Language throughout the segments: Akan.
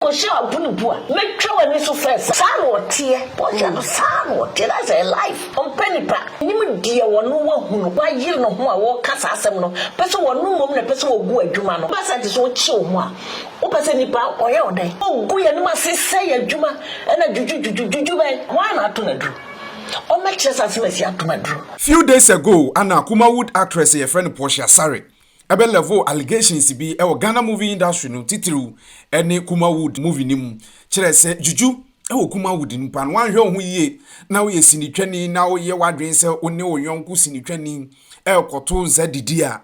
Kɔhyia w'abonobo a, mɛtwa w'ani so first. Saa na ɔteɛ, Portia no saa na ɔteɛ, that's her life. Ɔmpɛ nipa. Nim deɛ wɔno wahunu, wayere ne ho a wɔka saa asɛm no, pɛ sɛ wɔno mmom na ɛpɛ sɛ wɔgu adwuma no. Ba sɛ te sɛ wokye wo ho a, wopɛ sɛ nipa ɔyɛ wo dɛn? Ɔgu yɛn anim ase sɛe yɛn adwuma, ɛna dwudwu dwudwu dwudwu bɛn? Hwan na ato no aduro? Ɔmmɛkyerɛ sɛ asɛm asi ato no aduro. Few days ago ana Kumawood actress a yɛfrɛ no Portia Asare ɛbɛ level allegations bi ɛwɔ Ghana movie industry no, titiriw ɛne Kumawood movie no mu, kyerɛ sɛ juju ɛwɔ Kumawood no pa no, wanhwɛ wo ho yie na woyɛ sinitwani na woyɛ w'adwene sɛ wo ne wo yɔnko sinitwani ɛrekɔto nsa didi a,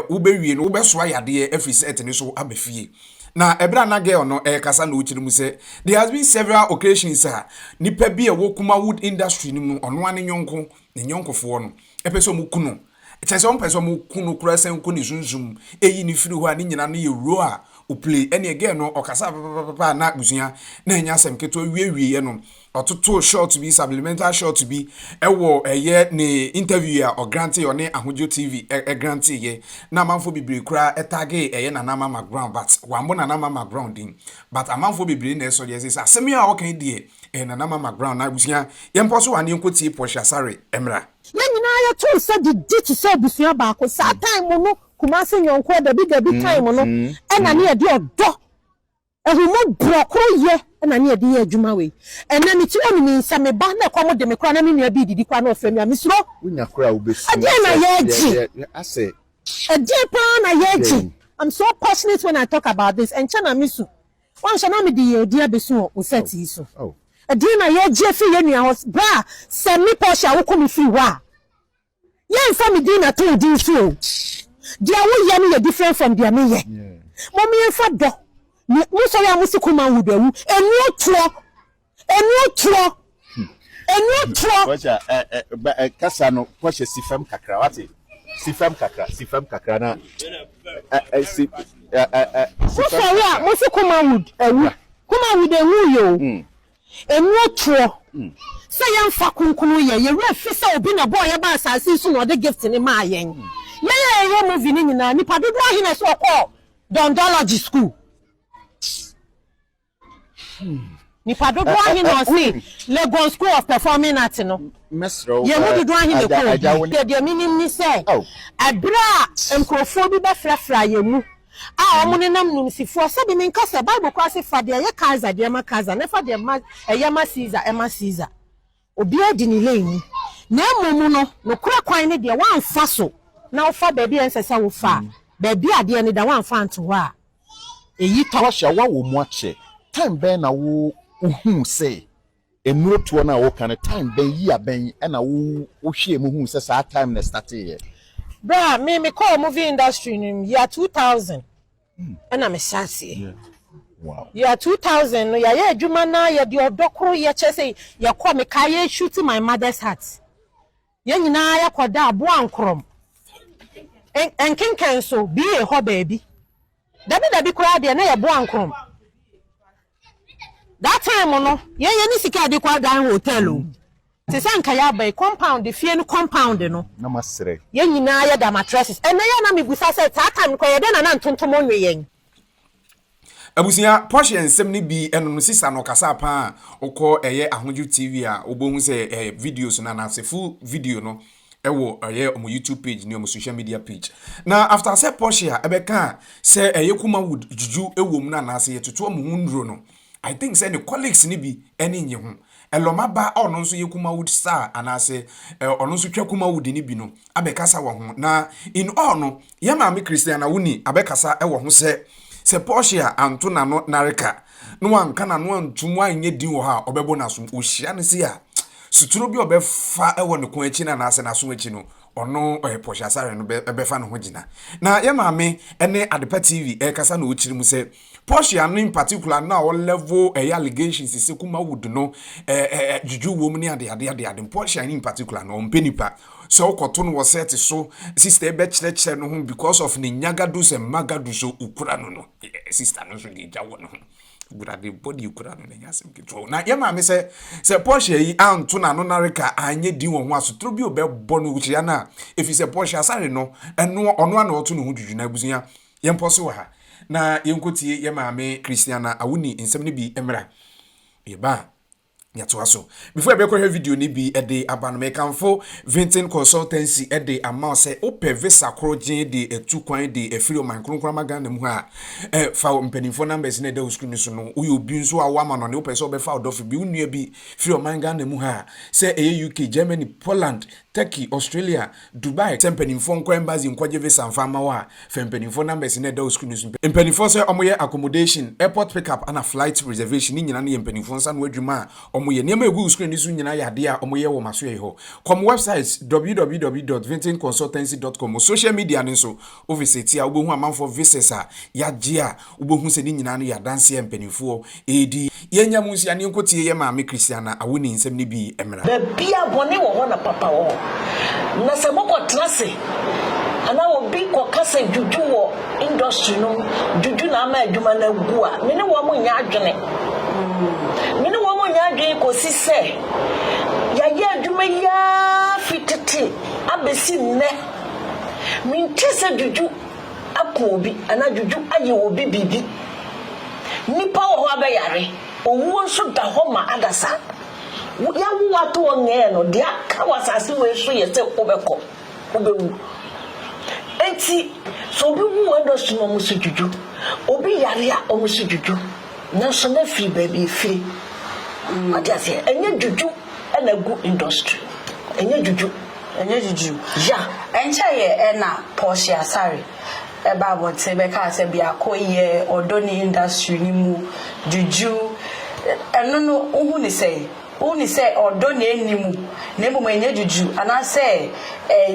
wobɛwie no wobɛsoa yadeɛ afiri set ne so aba fie. Na ɛberɛ a na girl no ɛrekasa na ɔkyerɛ mu sɛ there has been several occasions a nipa bi a ɛwɔ Kumawood industry no mu, ɔno ne nyɔnko ne nyɔnkofoɔ no ɛpɛ sɛ ɔmo ku no, kyerɛ sɛ ɔmpɛ sɛ ɔmo ku no koraa sɛ nkɔ ne sunsum ɛyi ne firi hɔ a, ne nyina no yɛ role a ɔplay. Ɛne girl no ɔkasa papapapa na abusua na ɛnyɛ asɛm ketewa. Wiewieɛ no, ɔtoto short bi, subliminal short bi ɛwɔ ɛyɛ ne interview a ɔgrante, ɔne Ahodwo TV ɛgrante yɛ, na amanfoɔ bebree koraa ɛtag ɛyɛ Nana Ama McBrown, but wambɔ Nana Ama McBrown din, but amanfoɔ bebree na ɛsɔ deɛ ɛsɛ sɛ asɛm yi a ɔka yi deɛ ɛyɛ Nana Ama McBrown. Na abusua, yɛmpɔ so wɔ aneɛ nkɔtie Portia Asare mmra. Yɛn nyinaa yɛto nsa didi te sɛ abusua baako. Saa time no, Kumase nyɔnkoɔ dabi dabi time no, ɛna ne yɛde ɔdɔ ahumɔborɔ koro yɛ, ɛna ne yɛde yɛ adwuma wei. Ɛnɛ me ti wɔ me nsa, me ba na ɛkɔm de me koraa na me nua bi didi koraa na ɔfrɛ me a, mesuro. Wonya koraa wobɛsu. Ɛdeɛn na yɛregye? Asɛ Ɛdeɛn paa na yɛregye? I'm so passionate when I talk about this. Ɛnkyɛn na me su wanhyɛ na mede yɛ odi abɛsu wɔ wo set yi so. Ɛdeɛn na yɛregye afiri yɛn nua hɔ? Bra sɛ me Portia wokɔ me firi hɔ a, yɛmfa me din na to wo din so o. Deɛ woyɛ no yɛ different from deɛ meyɛ. Mo mmiɛnfa dɔ mo sɔre a mo si Kumawood awu. Enuo toɔ, enuo toɔ, enuo toɔ. Portia, ɛ ɛ ba ɛ kasa no, Portia, si fam kakra, wate? Si fam kakra, si fam kakra na ɛ ɛ si ɛ ɛ ɛ si mo fam sɔre a kakra. Mo si Kumawood awu, Kumawood enwu yɛ o. Enuo toɔ sɛ yɛmfa kronkron yɛ yɛwerɛ fi sɛ obi na bɔɔ yɛba asase yi so na ɔde gift ne maa yɛn. Yɛn a yɛyɛ movie no nyinaa, nipa dodoɔ ahe na ɛsɛ ɔkɔɔ dondology school? Nipa dodoɔ ahe na ɔse Legon School of Performing Art no? Mɛsrɛ wo. Yɛn mu dodoɔ ahe na Agya ɛkɔɔ agya wo bi? Deɛ menim ni sɛ Oh. ɛberɛ a nkurɔfoɔ bi bɛfrafra yɛn mu a wɔn nenam numsifoɔ, sɛbi menka sɛ Bible koraa se fa deɛ ɛyɛ Kaiser deɛ ma Kaiser na fa deɛ ma ɛyɛ ma Caesar ɛma Caesar. Obiara di ne lane mu, na mmom no, nokorɛ kwan ne deɛ woamfa so na wofa baabi a ɛnsɛ sɛ wofa a, baabi a adeɛ no da woamfa anto hɔ a, ɛyi tɔ. Portia, woawɔ mu akyɛ. Time bɛn na wo wohuu sɛ nnuro toɔ no a woka no, time bɛn, yi abɛn ɛna wo wohwɛɛ mu huu sɛ saa time na ɛstarteeɛ? Berɛ a me mekɔɔ movie industry no mu, year 2000 ɛna mehyɛ aseɛ. Year 2000 no, yɛayɛ adwuma na yɛde ɔdɔ koro yɛ, kyerɛ sɛ yɛkɔ, mekae yɛ shoot My Mother's Heart, yɛn nyinaa yɛkɔda aboa nkorɔm nkenkan so bie hɔ baabi. Dabi dabi koraa deɛ, na yɛboa nkorɔm. That time no, yɛn yɛ ne sika yɛde kɔ adan hotel o, te sɛ nka yɛaba yi compound, fie no compound no. Na masrɛ. Yɛn nyinaa yɛda mattresses. Ɛnɛ yɛ na mebusa sɛ saa time no kɔ yɛdɛ na ntontom nwe yɛn. Abusua, Portia nsɛm no bi ɛno no sisa no ɔkasa paa a, wokɔ ɛyɛ Ahodwo TV a, wobɛhu sɛ videos no anaasɛ full video no ɛwɔ ɛyɛ ɔmo YouTube page ne ɔmo social media page. Na after sɛ Portia ɛbɛka sɛ ɛyɛ Kumawood juju ɛwɔ mu no anaasɛ yɛtoto ɔmo ho nnuro no, I think sɛ ne colleagues no bi ɛne nye ho. Ɛlɔma ba a ɔno nso yɛ Kumawood star anaasɛ ɔno nso twa Kumawood no bi no abɛkasa wɔ ho. Na in all no, yɛ maame Christiana Wuni abɛkasa ɛwɔ ho sɛ Portia anto n'ano nareka na wanka n'ano antum anyɛ din wɔ hɔ a, ɔbɛbɔ n'asom. Ohyia no se a suturo bi a ɔbɛfa ɛwɔ ne kɔn akyi no anaasɛ n'aso akyi no, ɔno ɔyɛ Portia Asare no ɛbɛfa ne ho gyina. Na yɛ maame ɛne Adepa TV ɛrekasa na ɔkyerɛ mu sɛ Portia no in particular na ɔlevel ɛyɛ allegations sɛ Kumawood no ɛɛ ɛɛ juju wɔ mu ne ade ade ade ade. Portia no in particular no, ɔmpɛ nipa sɛ ɔkɔto no wɔ set so, sister bɛkyerɛkyerɛ no ho because of ne nyagadus and magadus okura no, sister no nso de gya wɔ ne ho wurade bɔde ekura no n'anya asɛm ketewa. Na yɛ maame sɛ Portia yi anto n'ano nareka anyɛ din wɔ ho, asotoro bi ɔbɛbɔ no kyia no a, ɛfiri sɛ Portia Asare no, ɛno ɔno ana ɔto ne ho dwudwu. Na abusua, yɛmpɔ so wɔ ha. na yɛnkɔtie yɛ maame Christiana Awuni nsɛm no bi mmra. Yɛba a, yɛatoa so. Before yɛbɛkɔhwɛ video no bi de aba no, mekamfo Vinton Consultancy de ama wo sɛ wopɛ visa korogyen de atu kwan de afiri ɔman kronkron ama Ghana mu ha a, eh, fa wo mpanimfoɔ numbers no ɛda wo screen no so no. Woyɛ obi nso a wowɔ amanɔne, wopɛ sɛ wobɛfa ɔdɔfo bi, wo nua bi firi ɔman Ghana mu ha a, sɛ ɛyɛ UK, Germany, Poland, Turkey, Australia, Dubai, sɛ mpanimfoɔ nkɔ embassy nkɔgye visa mfa mma wo a, fa mpanimfoɔ numbers no a ɛda wo screen no so. Mpanimfoɔ sɛ wɔyɛ accommodation, airport pick up ana flight reservation ne nyinaa no yɛ mpanimfoɔ nsa ano adwuma a wɔyɛ. Nneɛma a ɛgu wo screen no so nyinaa yɛ adeɛ a wɔyɛ wɔ m'asoɛeɛ hɔ. Kɔ mo website www dot vintonconsultancy dot com, social media no nso wo visit a wobɛhu amanfoɔ visas a yɛagye a wobɛhu sɛ ne nyinaa no yɛ adanseɛ a mpanimfoɔ redi. Yɛnya mu nso a, ne yɛnkɔtie yɛn maame Christiana Awuni nsɛm no bi mmra. Baabi a bɔne wɔ hɔ na papa wɔ hɔ. Na sɛ mokɔtena ase anaa obi kɔka sɛ dwudwu wɔ industry no mu, dwudwu na ama adwuma no agu a, me ne wɔn nyɛ adwene. Me ne wɔn nyɛ adwene kɔsi sɛ yɛayɛ adwuma yi ara fi tete abɛsi nnɛ. Mentee sɛ dwudwu ako obi anaa dwudwu ayɛ obi biribi. Nnipa wɔ hɔ a bɛyare, owuo nso da hɔ ma adasa. Yɛawo wo ato hɔ ngɛɛ no, deɛ aka wɔ asase wei so yɛ sɛ wobɛkɔ, wobɛwu. Enti sɛ obi wu wɔ industry mu a, wɔn so dwudwu. Obi yare a, wɔn so dwudwu. Nanso na firi baabi efiri. Wate aseɛ? Ɛnyɛ dwudwu na agu industry. Ɛnyɛ dwudwu. Ɛnyɛ dwudwu. Yeah. Ɛnkyɛeɛ na Portia Asare baa abɔnten bɛkaa sɛ biako yɛ ɔdɔ ne industry no mu dwudwu. Ɛno no wohu no sɛn? Wohu no sɛ ɔdɔ na ɛnni mu na mmom ɛnyɛ dwudwu anaasɛ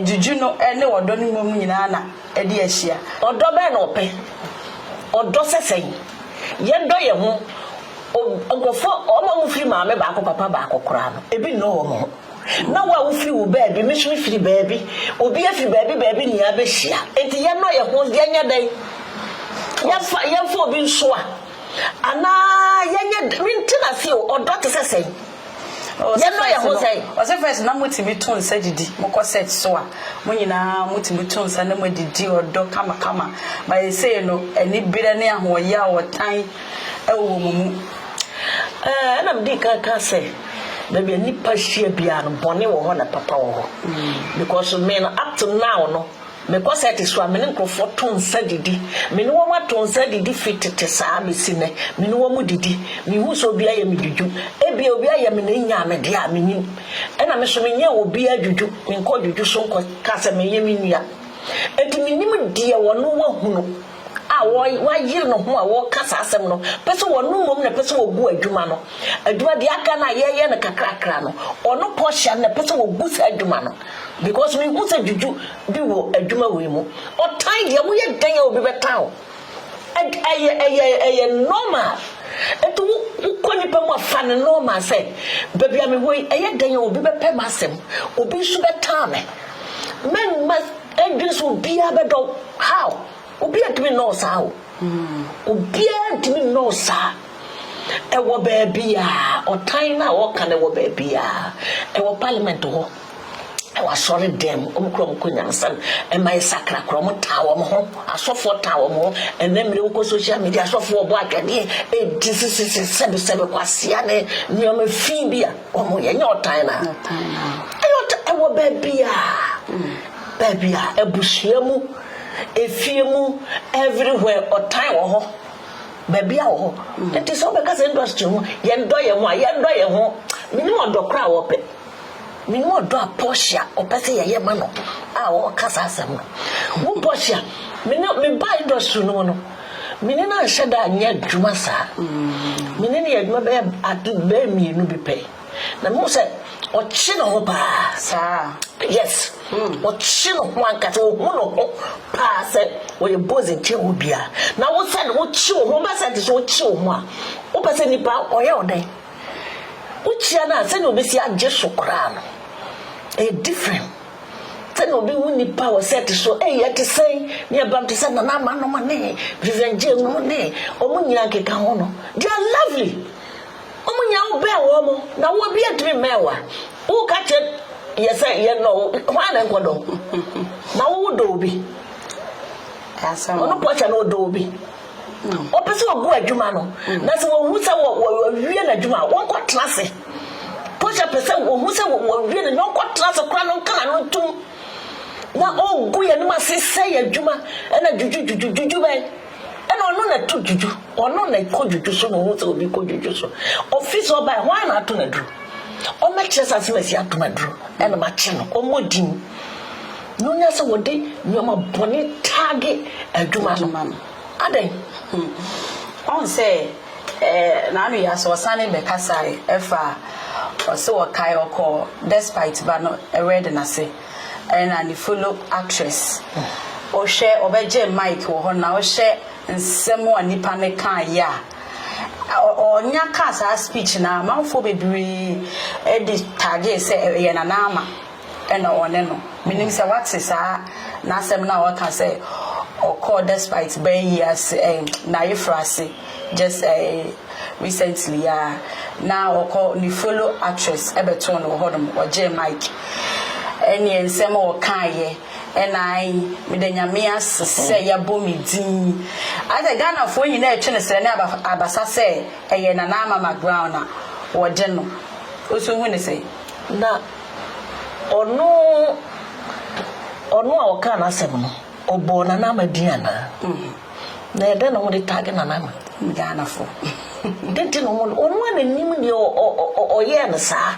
dwudwu no ne ɔdɔ no mmom nyinaa na ɛde ahyia? Ɔdɔ bɛn na ɔpɛ? Ɔdɔ sɛ sɛn? Yɛdɔ yɛn ho. Nkurɔfoɔ, wɔn a wɔfiri maame baako papa baako koraa no, ebi nnɔ wɔn ho. Na wo a wofiri wo baabi, me nso mefiri baabi, obi afiri baabi baabi ne yɛabɛhyia. Enti yɛnnɔ yɛn ho, yɛnyɛ dɛn? Yɛmfa, yɛmfa obi nsoa? Anaa yɛnyɛ dɛn? Mente no ase o, ɔdɔ te sɛ sɛn? Yɛnnɔ yɛn ho sɛn? Ɔse first na motumi to nsa didi, mokɔ set so a, mo nyinaa motumi to nsa na moadidi ɔdɔ kamakama, but seesei no aniberɛ ne ahoɔyaw, ɔtan wɔ mo mu. Ɛɛ, ɛna medii kan kaa sɛ, baabi a nnipa hyia biara no, bɔne wɔ hɔ na papa wɔ hɔ. Because me no, up to now no, mekɔ set so a, me ne nkurɔfoɔ to nsa didi. Me ne wɔn ato nsa didi firi tete saa bɛsi nnɛ. Me ne wɔn didi. Menhu sɛ obi ayɛ me dwudwu. Ebia obi ayɛ me na ɛnyaa me deɛ a, mennim. Ɛna me nso menyɛɛ obiara dwudwu. Menkɔɔ dwudwu so nkɔkaa sɛ meyɛ me nua. Enti mennim deɛ wɔno wahunu. a wayere ne ho a ɔreka saa asɛm no pɛ sɛ ɔno mmom na ɛpɛ sɛ ɔgu adwuma no. Adwuma deɛ aka no a yɛyɛ no kakrakra no, ɔno Portia no na ɛpɛ sɛ ɔgu saa adwuma no because mehu sɛ dwudwu bi wɔ adwuma wei mu. Ɔtan deɛ woyɛ dɛn a obi bɛtan wo. Ɛyɛ ɛyɛ ɛyɛ normal. Nti wo wokɔ nipa mu a fa no normal sɛ baabi a mewɔ yi ɛyɛ dɛn a obi bɛpɛ m'asɛm, obi nso bɛtan me. Mɛmma ɛndwene sɛ obiara bɛdɔ wo. How? Obiara ntumi nnɔ wo saa o. Obiara ntumi nnɔ wo saa. Ɛwɔ baabi a ɔtan no a wɔka no ɛwɔ baabi a ɛwɔ parliament hɔ, ɛwɔ asɔre dɛm, wɔn kura wɔn kɔ nyansa no, ɛma yɛ sakra kora wɔn taa wɔn ho, asɔfoɔ taa wɔn ho. Ɛnɛ mmerɛ wokɔ social media asɔfoɔ bɔ atwɛdeɛ, ɛdi sisisi sɛbesɛbe kwasea ne nneɛma fi bi a wɔn yɛ, ɛnyɛ ɔtan na. Ɛyɛ ɔtan ɛwɔ baabi a, baabi a abusua mu. Efie mu everywhere ɔtan wɔ hɔ baabi a wɔ hɔ nti sɛ wobɛka sɛ industry ho yɛndɔ yɛn ho a yɛndɔ yɛn ho menim ɔdɔ koraa a wɔpɛ menim ɔdɔ a Portia ɔpɛ sɛ yɛyɛ ma no a ɔka saa asɛm no wo Portia mene meba industry no mu no mene no anhyɛ da anyɛ adwuma saa mene no yɛ adwuma bɛyɛ ade bɛyɛ mmienu bi pɛ Na mehu sɛ ɔkye ne ho paa. Saa. Yes. Ɔkye ne ho ankasa, ɔhu ne ho paa sɛ ɔyɛ bozi nkyɛn obiara. Na wo sɛ no wokye wo ho, wobɛ sɛ te sɛ wokye wo ho a, wopɛ sɛ nipa ɔyɛ wo dɛn? Wokyia no a, sɛnea obesi agye so koraa no, ɛyɛ different. Sɛnea obi hu nipa wɔ set so, ei ɛte sɛn, ne ɛbam te sɛ Nana Ama nom ne Vivian Jane nom ne wɔn nyinaa nkeka ho no, they are lovely. Wɔn nyinaa wo bɛn wɔn na wo obi ntumi mmɛn wo a wo ka kyerɛ yɛ sɛ yɛ nɔ wo hwan na nkɔ dɔ na wo wo dɔ obi ɔno pɔkyɛ no ɔdɔ obi. Ɔpɛ sɛ ɔgu adwuma no, na sɛ wɔhu sɛ wɔawie n'adwuma a, wɔnkɔtena ase. Portia pɛ sɛ wɔhu sɛ wɔawie n'adwuma, ɔnkɔtena ase koraa na ɔnka n'ano ntom. Na ɔgu yɛn anim ase sɛ yɛn adwuma, ɛna dwudwu dwudwu dwudwu bɛn. Ɛna ɔno na ɛto dwudwu, ɔno na ɛkɔ dwudwu so na ɔhu sɛ obi kɔ dwudwu so. Ɔfi sɛ ɔbae, hwan na ato no aduro? Ɔmmɛkyerɛ sɛ asɛm asi ato no aduro, ɛna makye no, ɔmmɔ din. Na onya sɛ wɔde nneɛma bɔne taage adwuma no. Adɛn? Hmm. Ɔhu sɛ eh, n'ano yɛ asɛ ɔsane bɛkasae ɛfa ɔse ɔkae ɔkɔ despite ba no wedding ase ɛna ne follow actress wohwɛ ɔbɛgye mic wɔ hɔ na wohwɛ nsɛm a nipa no kaeɛ a ɔnya kaa saa speech na amanfoɔ bebree de tagee sɛ ɛyɛ Nana Ama. Ɛna ɔne no. Menim sɛ woate saa n'asɛm no a ɔka sɛ ɔkɔɔ despite bɛyɛ yi ase eh, n'ayeforo ase just eh, recently yi ara na ɔkɔ ne follow actress ɛbɛtoo no wɔ hɔnom ɔgyee mic ɛneɛ nsɛm a ɔkaeɛ ɛna ai meda Nyame ase sɛ yɛabɔ me din ayɛ sɛ Ghanafoɔ nyinaa ɛtwe no srɛ ne abasa sɛ ɛyɛ Nana Ama McBrown a wɔgye no wo nso wohu ne sɛn? Na Ɔno ɔno a ɔkaa n'asɛm no, ɔbɔɔ Nana Ama din anaa? Na ɛdɛn na wɔde tag Nana Ama? Ghanafo. Dɛn nti na wɔn ɔno a n'anim deɛ ɔyɛɛ no saa?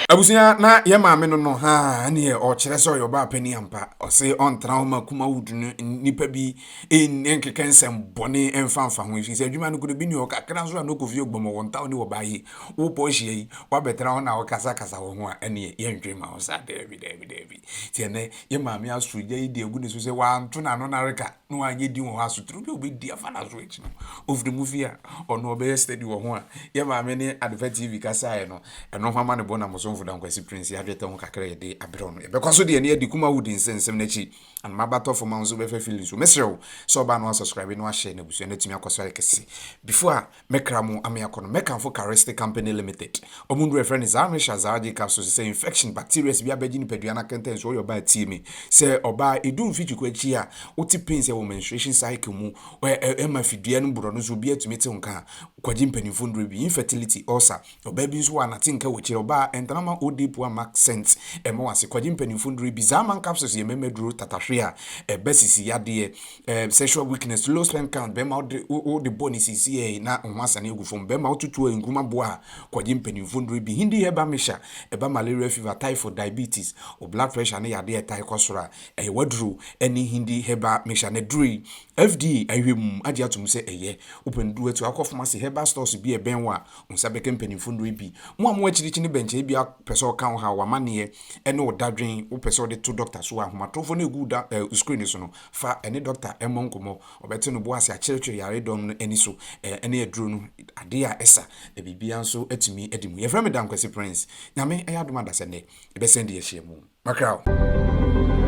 Abusua na yɛ maame no no haa ɛneɛ ɔkyerɛ sɛ ɔyɛ ɔbaa panin ampa ɔse ɔntena hɔ ma Kumawood no nnipa bi nkeka nsɛm bɔne mfa mfa ho ɛfiri sɛ adwuma no koro bi ni hɔ kakra nso a na ɔkɔ fie ɔgbɔmɔ wɔ ntaw ne wɔ baa yi wo Portia yi Woabɛtena hɔ na wokasakasa wo ho a, ɛnneɛ yɛntwe mma wo saa. Daabi, daabi, daabi. Nti ɛnnɛ, yɛn maame asoro gya yi de agu ne so sɛ wanto n'ano nareka na wanyɛ din wɔ hɔ asotire bi a ɔbɛdi afa n'aso akyi no, ɔfiri mu fie a, ɔno ɔbɛyɛ steady wɔ ho a, yɛn maame ne Adepa TV kasaeɛ no, ɛno ho amanebɔ na mo somfo Dankwasi Prince adwetɛ ho kakra a yɛde abrɛ wo no. Yɛbɛkɔ so de yɛn ani adi Kumawood nsɛnsɛm no akyi. Anoma ba tɔ fam a wo nso wobɛfa feeling so. Mesrɛ wo sɛ ɔbaa no asubscribe na wahyɛ na abusua no atumi akɔ so ayɛ kɛse. Before a Mɛkra mo ame akɔ no, mɛkamfo Charistic Company Limited. Wɔn nnuru a yɛfrɛ no Zarmisha Zargi Capsules sɛ infection, bacterias bi abɛgye nipadua no akɛntɛn so, woyɛ ɔbaa a tie me. Sɛ ɔbaa, ɛdu mfitwiko akyi a, wote pains wɔ menstruation cycle mu, ɛma fidua no borɔ no so, obiara tumi te wo nka a, kɔgye mpanimfoɔ nnuro bi. Infertility, ulcer, ɔbaa bi nso wɔ a nate nka wɔ akyire, ɔbaa, ɛntena ma old poor ma scent ɛma wo ase, kɔgye mpanimfoɔ nnuro bi. Zarman Capsules yɛ mmarima aduro tatahwe a ɛba sisi yadeɛ, Eh, sexual weakness, low sperm count, bɛrima wode wode bɔ ne sisi ɛ na ho asane agu fam, bɛrima wotutu a nkruma boa a kɔgye mpanimfoɔ nnuro bi, Hindi herbal mixture, ɛba malaria fever, typhoid, diabetes, o blood pressure ne yadeɛ a ɛtae kɔ soro a, ɛyɛ w'aduro ɛne Hindi herbal mixture. Na aduro yi, FDA ahwɛ mu agye atom sɛ ɛyɛ. Wopɛ nnuro atu akɔ pharmacy, herbal stores bi a ɛbɛn wo a, wo nsa bɛka mpanimfoɔ nnuro yi bi. Mo a mowɔ akyirikyiri ne bɛnkyɛn bi a pɛ sɛ ɔka wo haw, w'amanneɛ ne wo dadwen, wopɛ sɛ wode to doctor so a, ahomatorofo no a ɛgu da, eh, screen no so no, Fa ɛne dɔkta mmɔ nkɔmmɔ. Ɔbɛte no bo ase akyerɛkyerɛ yaredɔm no ani so ne aduro no, adeɛ a ɛsa, na biribiara nso atumi adi mu. Yɛfrɛ me Dankwasi Prince. Nyame ɛyɛ adom adasa nnɛ, yɛbɛsan di ahyia mu. Makra wo.